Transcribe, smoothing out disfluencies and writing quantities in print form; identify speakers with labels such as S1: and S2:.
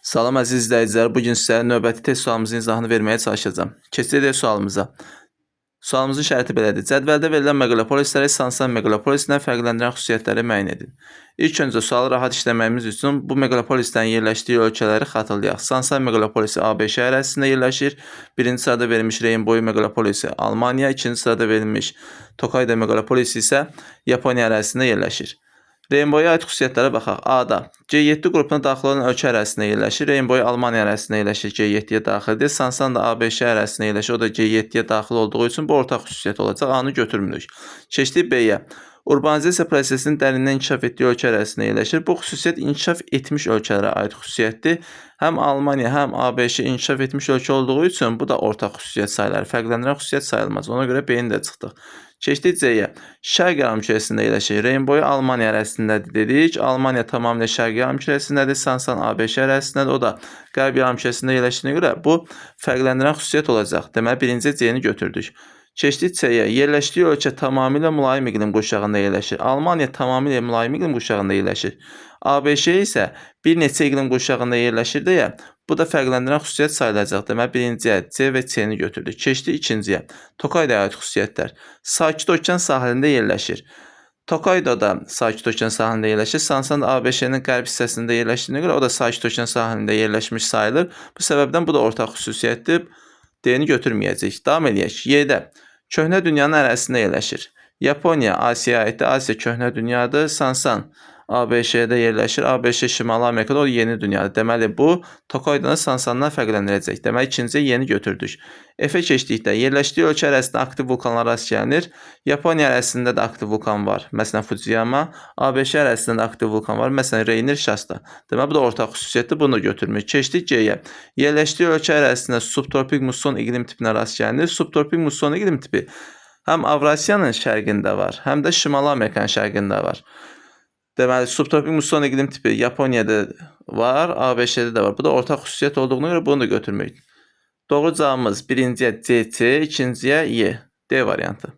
S1: Salam əziz izləyicilər, bu gün sizə növbəti test sualımızın izahını verməyə çalışacağam. Keçirik sualımıza. Sualımızın şərti belədir. Cədvəldə verilən meqalopolisləri Sansan meqalopolisindən fərqləndirən xüsusiyyətləri müəyyən edin. İlk öncə sualı rahat işləməyimiz üçün bu meqalopolislərin yerləşdiyi ölkələri xatırlayaq. Sansan meqalopolisi ABŞ ərazisində yerləşir. Birinci sırada verilmiş Reyn boyu meqalopolisi Almaniya, ikinci sırada verilmiş Tokayda meqalopolisi isə Yaponiya ərazisində yerləşir. Reyn boya aid xüsusiyyətlərə baxaq. A-da G7 qrupuna daxil olan ölkə ərazisində yerləşir. Reyn boyu Almaniya ərazisində yerləşir, G7-yə daxildir. Sansan da ABŞ ərazisində yerləşir, o da G7-yə daxil olduğu üçün bu ortaq xüsusiyyət olacaq. A-nı götürmürük. Keçdik B-yə. Urbanizasiya prosesinin dərindən inkişaf etdiyi ölkə ərazisində yerləşir. Bu xüsusiyyət inkişaf etmiş ölkələrə aid xüsusiyyətdir. Həm Almaniya, həm ABŞ inkişaf etmiş ölkə olduğu üçün bu da ortaq xüsusiyyət sayılır. Fərqləndirən xüsusiyyət sayılmaz. Ona görə B-ni də çıxdıq. Keçdik C-yə. Şərq yarımkürəsində yerləşir. Reyn boyu Almaniya ərazisindədir dedik. Almaniya tamamilə Şərq yarımkürəsindədir. Sansan ABŞ ərazisindədir. O da Qərb yarımkürəsində yerləşdiyinə görə bu fərqləndirən xüsusiyyət olacaq. Deməli birinci C-ni götürdük. Keçdik C-yə. Yerləşdiyi ölkə tamamilə mülayim iqlim quşağında yerləşir. Almaniya tamamilə mülayim iqlim quşağında yerləşir. ABŞ isə bir neçə iqlim quşağında yerləşir deyə bu da fərqləndirən xüsusiyyət sayılacaq. Deməli birinciyə C və C-ni götürdük. Keçdik ikinciyə. Tokayda aid xüsusiyyətlər. Sakit Okean sahilində yerləşir. Tokayda da Sakit Okean sahilində yerləşir. Sansan da ABŞ-nin qərb hissəsində yerləşdiyinə görə o da Sakit Okean sahilində yerləşmiş sayılır. Bu səbəbdən bu da ortaq xüsusiyyətdir. D-ni götürməyəcəyik. Davam eləyək. Y-də Köhnə dünyanın ərazisində yerləşir. Yaponiya Asiyaya aiddir. Asiya köhnə dünyadır. Sansan ABŞ-də yerləşir. ABŞ Şimali Amerikada, o yeni dünyadır. Deməli bu Tokaydanı Sansandan fərqləndirəcək. Deməli ikinciyə yeni götürdük. F-ə keçdikdə yerləşdiyi ölkə ərazisində aktiv vulkanlar rast gəlinir. Yaponiya ərazisində də aktiv vulkan var. Məsələn Fujiyama. ABŞ ərazisində də aktiv vulkan var. Məsələn Rainier, Shasta. Deməli bu da ortaq xüsusiyyətdir. Bunu da götürmürük. Keçdik G-yə. Yerləşdiyi ölkə ərazisində subtropik musson iqlim tipinə rast gəlinir. Subtropik musson iqlim tipi həm Avrasiyanın şərqində var, həm də Şimali Amerikanın şərqində var. Deməli, subtropik musson iqlim tipi Yaponiyada var, ABŞ-də də var. Bu da ortaq xüsusiyyət olduğuna görə bunu da götürmürük. Doğru cavabımız birinciyə C, C, ikinciyə Y. D variantı.